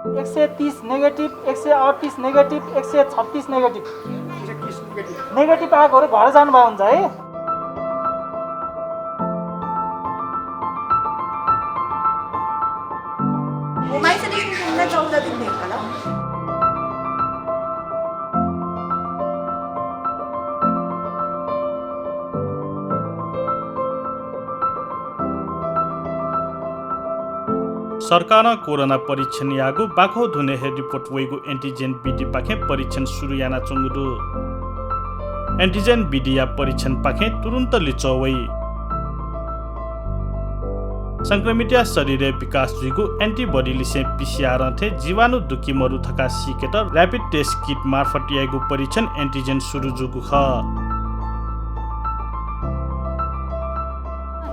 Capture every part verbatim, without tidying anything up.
एक सय तीस नेगेटिभ, एक सय अडतिस नेगेटिभ, एक सय छत्तिस नेगेटिभ। नेगेटिभ आएकोहरू घर जानुभयो हुन्छ है। होम आइसोलेसन केन्द्र चौध दिन भेट्न ल। सरकारं कोरोना परीक्षण याःगु बाखं दुने हे रिपोर्ट वइगु एन्टिजेन विधिपाखें परीक्षण सुरु यानाच्वंगु दु। एन्टिजेन विधिया परीक्षणपाखें तुरुन्त लिच्वः वइ। संक्रमितया शरीरय् विकास जुइगु एन्टिबडी लिसें पीसीआरं थें जीवाणु दु कि मदु धकाः सीकेत र्‍यापिड टेस्ट किट मार्फत याइगु परीक्षण एन्टिजेन सुरु जूगु खः।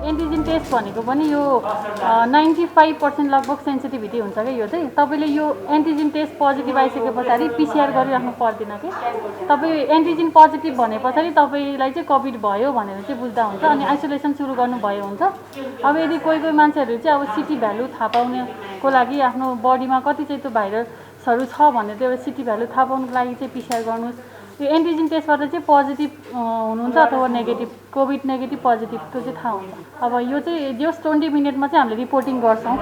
एन्टिजेन टेस्ट भनेको पनि यो, अ, नाइन्टी फाइभ पर्सेन्ट लगभग सेन्सिटिभिटी हुन्छ क्या यो चाहिँ। तपाईँले यो एन्टिजेन टेस्ट पोजिटिभ आइसके पछाडि पीसीआर गरिराख्नु पर्दैन कि। तपाईँ एन्टिजेन पोजिटिभ भने पछाडि तपाईँलाई चाहिँ कोभिड भयो भनेर चाहिँ बुझ्दा हुन्छ, अनि आइसोलेसन सुरु गर्नुभयो हुन्छ। अब यदि कोही कोही मान्छेहरू चाहिँ अब सिटी भ्यालु थाहा पाउनको लागि आफ्नो बडीमा कति चाहिँ त्यो भाइरसहरू छ भनेर त्यो एउटा सिटी भ्यालु थाहा पाउनको लागि चाहिँ पीसीआर गर्नुहोस्। यो एन्टिजेन टेस्टबाट चाहिँ पोजिटिभ, अ, हुनुहुन्छ अथवा नेगेटिभ, कोभिड नेगेटिभ पोजिटिभ त्यो चाहिँ थाहा हुन्छ। अब यो चाहिँ जस्ट ट्वेन्टी मिनटमा चाहिँ हामीले रिपोर्टिङ गर्छौँ।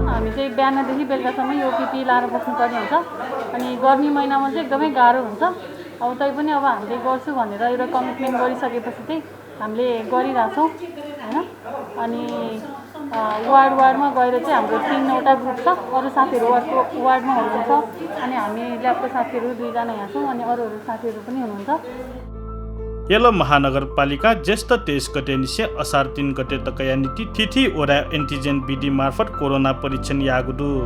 हामी चाहिँ बिहानदेखि बेलुकासम्म यो पिपी लाएर बस्नुपर्ने हुन्छ। अनि गर्मी महिनामा चाहिँ एकदमै गाह्रो हुन्छ। अब तैपनि अब हामीले गर्छु भनेर एउटा कमिटमेन्ट गरिसकेपछि चाहिँ हामीले गरिरहेछौँ, होइन? अनि, अ, वार्ड वार्डमा गएर चाहिँ हाम्रो तिनवटा ग्रुप छ, अरू साथीहरू अर्को वार्डमा हुनुहुन्छ, अनि हामी ल्याबको साथीहरू दुईजना यहाँ छौँ, अनि अरूहरू साथीहरू पनि हुनुहुन्छ। यल महानगरपालिकां ज्येष्ठ तेइस गतेनिसें असार तीन गते तकया निंतिं थीथी वडाय् एन्टिजेन विधि मार्फत कोरोना परीक्षण याःगु दु।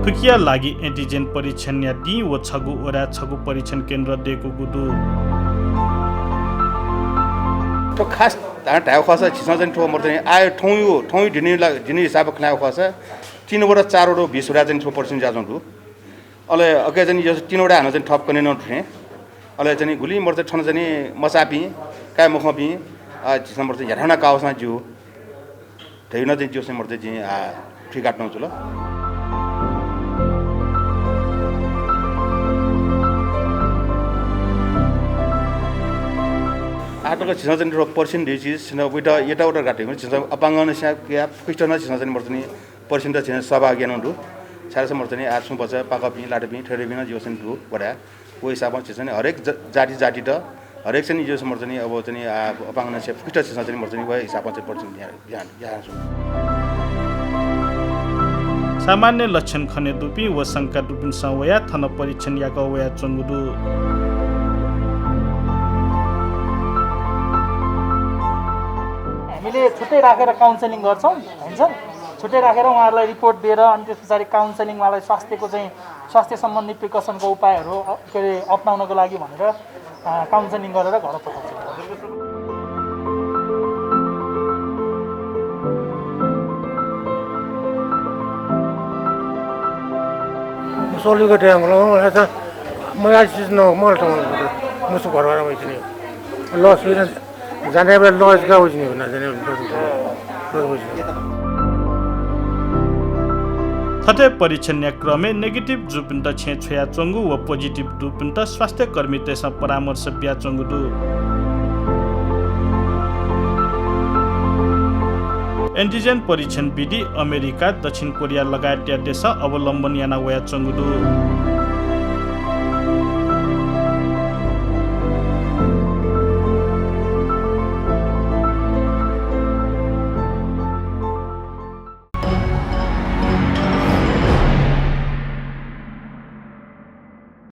थुकिया लागि एन्टिजेन परीक्षणया दिं व छगू वडाय् छगू परीक्षण केन्द्र दय्‌कूगु दु। थ्व खास धायेगु खःसा झीसं चाहिँ थ्व मर्दु चाहिँ आः थौंया, थौंया दिनया ला-, दिनया हिसाबं खँ ल्हायेगु खःसा तीन वडा, चार वडा, बिस वडाय् चाहिँ थ्व परीक्षण जुयाच्वंगु दु। अले अके चाहिँ यो तीन वडाय् हानं चाहिँ थप कने नं थें। अले चाहिँ गुलि मर्दु चाहिँ थन चाहिँ मचाःपिं, काये मखंपिं, अ, झीसं मर्दु चाहिँ ह्याथाय् नं काःसां ज्यू। धयागु नं चाहिँ ज्यूसां मर्दु चाहिँ जिं, आ, थुइका तनागु जुल। आः तक झीसं चाहिँ थ्व परीक्षण धयागु चिज, झीसं वइत यताउता गात धयागु, झीसं अपांगनिसें कयाः फुक्कसित नं झीसं चाहिँ मर्दु चाहिँ परीक्षणय् झीसं सहभागी यानागु दु। छाय्धाःसा मर्दु चाहिँ आः छुं भचा पाकःपिं, लाटापिं, थ्यंदुपिं नं ज्यूसां दु वडाय्। व हिसाबं झीसं हरेक ज-, जाति जातित, हरेक चाहिँ ज्यूसां मर्दु चाहिँ अब चाहिँ, आ, अपांगनिसें फुक्कसित झीसं चाहिँ मर्दु चाहिँ व हिसाबं चाहिँ परीक्षण याये, याये, याये। सामान्य लक्षण खनेदुपिं व शंका दुपिन्सं वयाः थन परीक्षण याकः वयाच्वंगु दु। हामीले छुट्टै राखेर काउन्सेलिङ गर्छौँ, हुन्छ? छुट्टै राखेर उहाँहरूलाई रिपोर्ट दिएर अनि त्यस पछाडि काउन्सेलिङ, उहाँलाई स्वास्थ्यको चाहिँ, स्वास्थ्य सम्बन्धी प्रिकसनको उपायहरू, अ, के अरे, अप्नाउनको लागि भनेर, अ, काउन्सेलिङ गरेर घर पठाउँछौँ। सोलुको टाइम होला, यता म आइसिस न, म त मुसु घर घर वइसिने। लस विना जाने बे लस का वइसिने ना जाने। थथे परीक्षणया क्रमय् नेगेटिभ जूपिन्त छेँय् छ्वयाच्वंगु व पोजिटिभ जूपिन्त स्वास्थ्यकर्मीतय्‌सं परामर्श बियाच्वंगु दु। एन्टिजेन परीक्षण विधि अमेरिका, दक्षिण कोरिया लगायतया देशं अवलम्बन याना वयाच्वंगु दु।